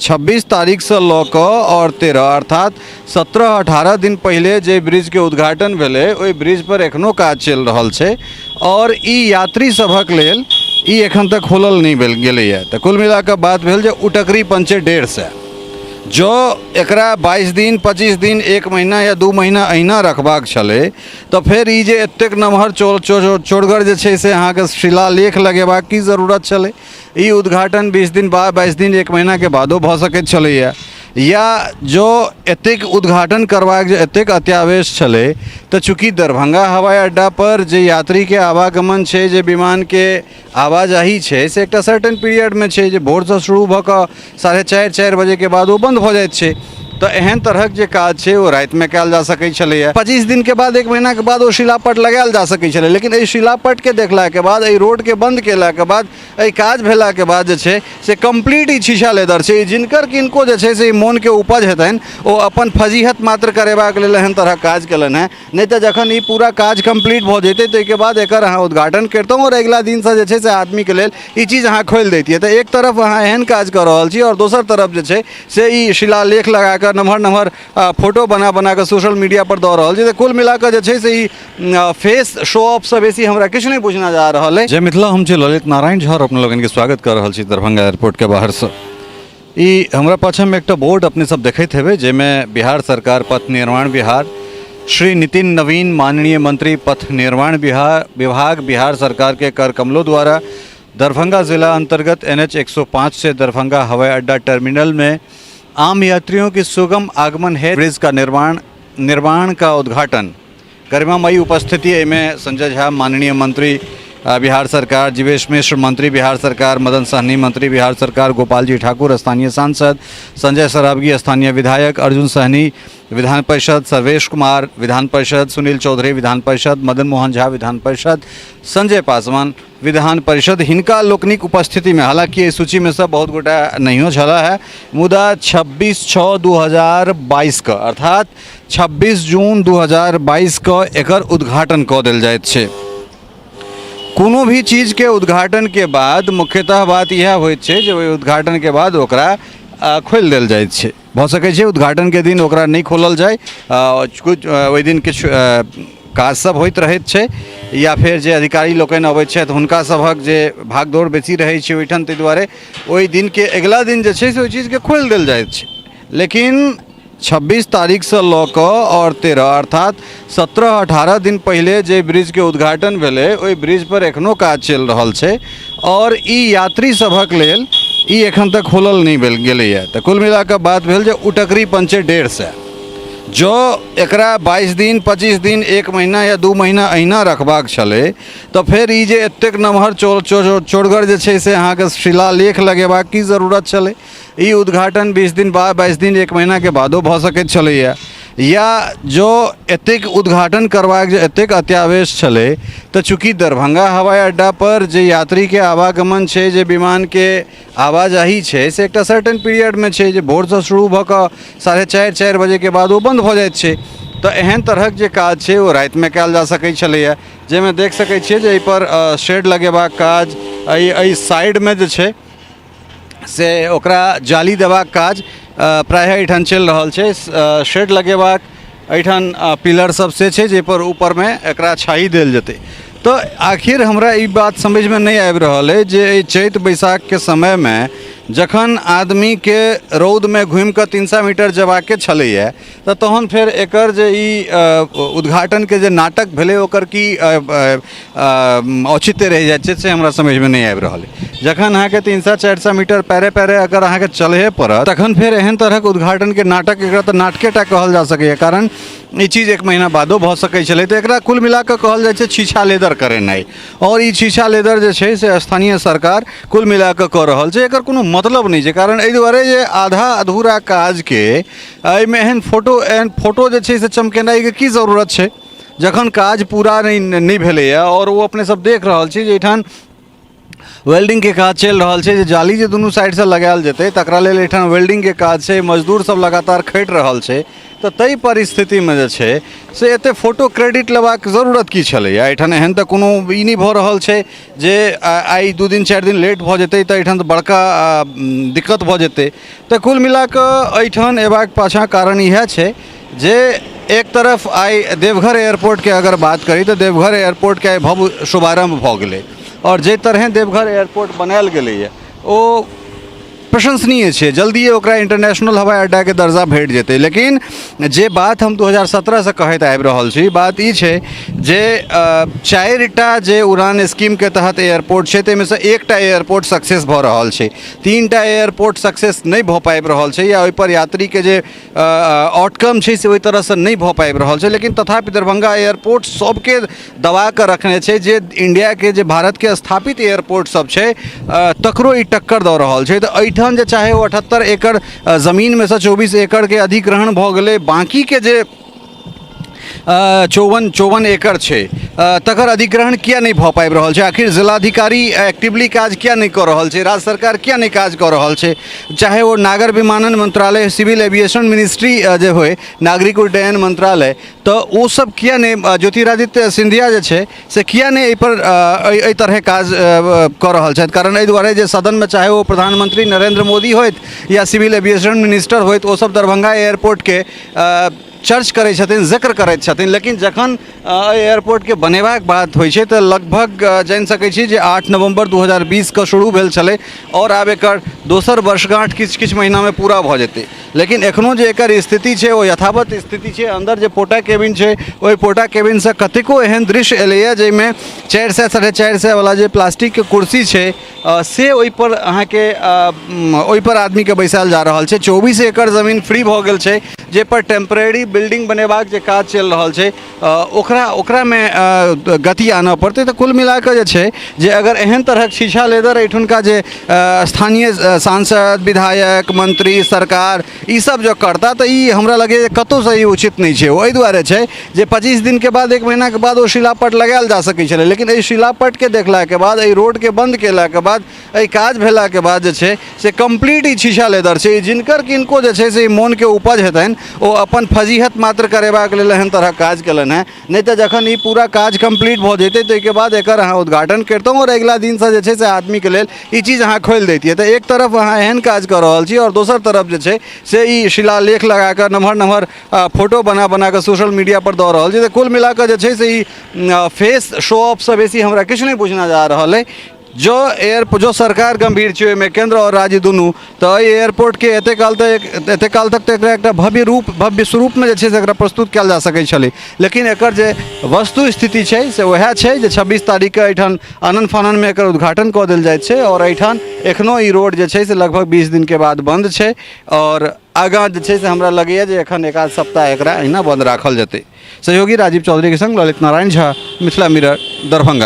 26 तारीखसँ लऽ कऽ आओर 13 अर्थात 17 18 दिन पहिले जे ब्रिजके उद्घाटन भेलै, ओहि ब्रिजपर एखनो काज चलि रहल छै आओर ई यात्री सभक लेल ई एखन तक खोलल नहि भेल गेलैए। तऽ कुल मिला कऽ बात भेल जे उटकरी पंचे 150। जँ एकरा 22 दिन, 25 दिन, 1 महीना या 2 महीना अहिना रखबाक छलै, तऽ फेर ई जे एतेक नमहर चोरगर जे छै से अहाँके शिलालेख लगेबाक की जरूरत छलै? ई उद्घाटन 20 दिन बाद, 22 दिन, 1 महीनाके बादो भऽ सकैत छलैए। या जो एतेक उद्घाटन करबाक जे एतेक अत्यावेश छलै, तऽ चूँकि दरभंगा हवाई अड्डा पर जे यात्रीके आवागमन छै, जे विमानके आवाजाही छै, से एकटा सर्टेन पीरियडमे छै जे भोरसँ शुरू भऽ कऽ 4:30, 4 बजेके बाद ओ बन्द भऽ जाइत छै। तऽ एहन तरहक जे काज छै ओ रातिमे कयल जा सकै छलैए। 25 दिनके बाद, 1 महीनाके बाद ओ शिलापट लगायल जा सकै छलै। लेकिन एहि शिलापटके देखलाके बाद, एहि रोडके बन्द केलाके बाद, एहि काज भेलाके बाद जे छै से कम्प्लीट ई छीछा लेदर छै। जिनकर किनको जे छै से ई मोनके उपज हेतनि, ओ अपन फजीहत मात्र करेबाक लेल एहन तरहक काज केलनि हेँ। नहि तऽ जखन ई पूरा काज कम्प्लीट भऽ जेतै, ताहिके बाद एकर अहाँ उद्घाटन करितहुँ आओर अगिला दिनसँ जे छै से आदमीके लेल ई चीज अहाँ खोलि दैतियै। तऽ एक तरफ अहाँ एहन काज कऽ रहल छी आओर दोसर तरफ जे छै से ई शिलालेख लगा कऽ नमहर नमहर फोटो बना बना कऽ सोशल मीडियापर दऽ रहल छी। तऽ कुल मिला कऽ जे छै से ई फेस शो ऑफसँ बेसी हमरा किछु नहि बुझना जा रहल अइ। जय मिथिला, हम छी ललित नारायण झा और अपने लोगन के स्वागत कर रहल छी दरभंगा एयरपोर्ट के बाहर से। ई हमरा पाछामे एकटा बोर्ड अपने सब देखैत हेबै, जाहिमे बिहार सरकार पथ निर्माण विभाग, श्री नितिन नवीन माननीय मंत्री पथ निर्माण विभाग बिहार सरकार के कर कमलों द्वारा दरभंगा जिला अंतर्गत NH 105 से दरभंगा हवाई अड्डा टर्मिनल में आम यात्रियों की सुगम आगमन है ब्रिज का निर्माण निर्माण का उद्घाटन। गरिमामयी उपस्थिति एहिमे संजय झा माननीय मंत्री बिहार सरकार, जीवेश मिश्र मंत्री बिहार सरकार, मदन सहनी मंत्री बिहार सरकार, गोपाल जी ठाकुर स्थानीय सांसद, संजय सरावगी स्थानीय विधायक, अर्जुन सहनी विधान परिषद, सर्वेश कुमार विधान परिषद, सुनील चौधरी विधान परिषद, मदन मोहन झा विधान परिषद, संजय पासवान विधान परिषद, हिनका लोकनिक उपस्थितिमे, हालांकि एहि सूचीमे से बहुत गोटा नहियो छला है, मुदा 26/6/2022 के अर्थात 26 जून 2022 के एकर उद्घाटन कऽ देल जाइत छै। कोनो भी चीजके उद्घाटनके बाद मुख्यतः बात इएह होइत छै जे ओहि उद्घाटनके बाद ओकरा खोलि देल जाइत छै। भऽ सकै छै उद्घाटनके दिन ओकरा नहि खोलल जाय, किछु ओहि दिन किछु काज सब होइत रहैत छै या फेर जे अधिकारी लोकनि अबैत छथि, हुनका सभक जे भागदौड़ बेसी रहै छै ओहिठाम, ताहि दुआरे ओहि दिनके अगिला दिन जे छै से ओहि चीजके खोलि देल जाइत छै। लेकिन 26 तारीखसँ लऽ कऽ आओर 13 अर्थात 17 18 दिन पहिले जे ब्रिजके उद्घाटन भेलै, ओहि ब्रिजपर एखनो काज चलि रहल छै आओर ई यात्री सभक लेल ई एखन तक खोलल नहि भेल गेलैए। तऽ कुल मिला कऽ बात भेल जे उटकरी पंचे 150। जँ एकरा 22 दिन, 25 दिन, 1 महीना या 2 महीना अहिना रखबाक छलै, तऽ फेर ई जे एतेक नमहर चोरगर जे छै से अहाँके शिलालेख लगेबाक की जरूरत छलै? ई उद्घाटन 20 दिन बाद, 22 दिन, 1 महीनाके बादो भऽ सकैत छलैए। या जो एतेक उद्घाटन करबाक जे एतेक अत्यावेश छलै, तऽ चूँकि दरभंगा हवाई अड्डा पर जे यात्रीके आवागमन छै, जे विमानके आवाजाही छै, से एकटा सर्टेन पीरियडमे छै जे भोरसँ शुरू भऽ कऽ 4:30, 4 बजेके बाद ओ बन्द भऽ जाइत छै। तऽ एहन तरहक जे काज छै ओ रातिमे कयल जा सकै छलैए, जाहिमे देख सकै छियै जे एहिपर शेड लगेबाक काज, एहि एहि साइडमे जे छै से ओकरा जाली देबाक काज प्रायः एहिठाम चलि रहल छै। शेड लगेबाक एहिठाम पिलर सब से छै, जाहिपर ऊपरमे एकरा छाही देल जेतै। तऽ आखिर हमरा ई बात समझमे नहि आबि रहल अइ जे एहि चैत बैसाखके समयमे जखन आदमीके रौदमे घुमिकऽ 300 मीटर जेबाके छलैए, तऽ तहन फेर एकर जे ई उद्घाटनके जे नाटक भेलै, ओकर की औचित्य रहि जाइ छै, से हमरा समझमे नहि आबि रहल अइ। जखन अहाँके 300 400 मीटर पैरे पैरे अगर अहाँके चलहे पड़त, तखन फेर एहन तरहक उद्घाटनके नाटक, एकरा तऽ नाटके टा कहल जा सकैए, कारण ई चीज 1 महीना बादो भऽ सकै छलै। तऽ एकरा कुल मिला कऽ कहल जाइ छै छीछा लेदर करेनाइ आओर ई छीछा लेदर जे छै से स्थानीय सरकार कुल मिला कऽ कऽ रहल छै। एकर कोनो मतलब नहि छै, कारण एहि दुआरे जे आधा अधूरा काजके एहिमे एहन फोटो जे छै से चमकेनाइके की जरूरत छै, जखन काज पूरा नहि भेलैए? आओर ओ अपने सब देख रहल छी जे एहिठाम वेल्डिंगके काज चलि रहल छै, जे जाली जे दुनू साइडसँ लगायल जेतै तकरा लेल एहिठाम वेल्डिंगके काज छै। मजदूर सब लगातार खटि रहल छै। तऽ ताहि परिस्थितिमे जे छै से एतेक फोटो क्रेडिट लेबाक जरूरत की छलैए एहिठाम? एहन तऽ कोनो ई नहि भऽ रहल छै जे आइ 2 दिन 4 दिन लेट भऽ जेतै तऽ एहिठाम तऽ बड़का दिक्कत भऽ जेतै। तऽ कुल मिलाकऽ एहिठाम अयबाक पाछाँ कारण इएह छै जे एक तरफ आइ देवघर एयरपोर्टके अगर बात करी तऽ देवघर एयरपोर्टके आइ भव्य शुभारम्भ भऽ गेलै, आओर जाहि तरहेँ देवघर एयरपोर्ट बनायल गेलैए ओ प्रशंसनीय छै। जल्दिए ओकरा इंटरनेशनल हवाई अड्डाके दर्जा भेट जेतै। लेकिन जे बात हम 2017सँ कहैत आबि रहल छी, बात ई छै जे 4टा जे उड़ान स्कीमके तहत एयरपोर्ट छै ताहिमेसँ एकटा एयरपोर्ट सक्सेस भऽ रहल छै, 3टा एयरपोर्ट सक्सेस नहि भऽ पाबि रहल छै, या ओहिपर यात्रीके जे आउटकम छै से ओहि तरहसँ नहि भऽ पाबि रहल छै। लेकिन तथापि दरभंगा एयरपोर्ट सबके दबा कऽ रखने छै, जे इंडियाके जे भारतके स्थापित एयरपोर्ट सब छै तकरो ई टक्कर दऽ रहल छै। तऽ एहिठाम जे चाहे ओ 78 एकड़ जमीनमे सँ 24 एकड़के अधिग्रहण भऽ गेलै, बाँकीके जे 54 एकड़ छै तकर अधिग्रहण किया नहि भऽ पाबि रहल छै? आखिर जिलाधिकारी एक्टिवली काज किया नहि कऽ रहल छै? राज्य सरकार किया नहि काज कऽ रहल छै? चाहे ओ नागर विमानन मंत्रालय, सिविल एविएशन मिनिस्ट्री जे होइ, नागरिक उड्डयन मंत्रालय, तऽ ओ सब किया नहि, ज्योतिरादित्य सिंधिया जे छै से किया नहि एहिपर एहि तरहे काज कऽ रहल छथि? कारण एहि दुआरे जे सदनमे चाहे ओ प्रधानमंत्री नरेंद्र मोदी होथि या सिविल एविएशन मिनिस्टर होथि, ओ सब दरभंगा एयरपोर्टके चर्च करै छथिन, जिक्र करैत छथिन। लेकिन जखन एहि एयरपोर्टके बनेबाक बात होइ छै तऽ लगभग जानि सकै छी जे 8 नवम्बर 2020के शुरू भेल छलै, आओर आब एकर दोसर वर्षगाँठ किछु किछु महीनामे पूरा भऽ जेतै, लेकिन एखनो जे एकर स्थिति छै ओ यथावत स्थिति छै। अन्दर जे पोटा केबिन छै ओहि पोटा केबिनसँ कतेको एहन दृश्य एलैए जाहिमे 400 450 वला जे प्लास्टिकके कुर्सी छै से ओहिपर अहाँके ओहिपर आदमीके बैसायल जा रहल छै। 24 एकड़ जमीन फ्री भऽ गेल छै, जाहिपर टेम्परेरी बिल्डिंग बनेबाक जे काज चलि रहल छै ओकरामे गति आनऽ पड़तै। तऽ कुल मिलाकऽ जे छै जे अगर एहन तरहक छीछा लेदर एहिठुनका जे स्थानीय सांसद, विधायक, मंत्री, सरकार ईसब जँ करता तऽ ई हमरा लगैए कतहुसँ ई उचित नहि छै। ओ एहि दुआरे छै जे 25 दिनके बाद, 1 महीनाके बाद ओ शिलापट लगायल जा सकै छलै, लेकिन एहि शिलापटके देखलाके बाद, एहि रोडके बन्द केलाके बाद, एहि काज भेलाके बाद जे छै से कम्प्लीट ई छीछा लेदर छै। जिनकर किनको जे छै से ई मोनके उपज हेतनि ओ अपन फजीहत मात्र करेबाक लेल एहन तरहक काज केलनि हेँ, नहि तऽ जखन ई पूरा काज कम्प्लीट भऽ जेतै ताहिके बाद एकर अहाँ उद्घाटन करितहुँ आओर अगिला दिनसँ जे छै से आदमीके लेल ई चीज अहाँ खोलि दैतियै। तऽ एक तरफ अहाँ एहन काज कऽ रहल छी आओर दोसर तरफ जे छै से ई शिलालेख लगाकऽ नमहर नमहर फोटो बना बना कऽ सोशल मीडिया पर दऽ रहल छी। तऽ कुल मिलाकऽ जे छै से ई फेस शो ऑफसँ बेसी हमरा किछु नहि बुझना जा रहल अइ। जो एयर जो सरकार गंभीर छै ओहिमे केंद्र आओर राज्य दुनू, तऽ एहि एयरपोर्टके एते काल तक एते काल तक तऽ एकरा एकटा भव्य रूप भव्य स्वरूपमे जे छै से एकरा प्रस्तुत कयल जा सकै छलै, लेकिन एकर जे वस्तु स्थिति छै से वएह छै जे 26 तारीखके एहिठाम आनन फाननमे एकर उद्घाटन कऽ देल जाइत छै, आओर एहिठाम एखनो ई रोड जे छै से लगभग 20 दिनके बाद बन्द छै, आओर आगाँ जे छै से हमरा लगैए जे एखन एक आध सप्ताह एकरा एहिना बन्द राखल जेतै। सहयोगी राजीव चौधरीके संग ललित नारायण झा, मिथिला मिरर, दरभंगा।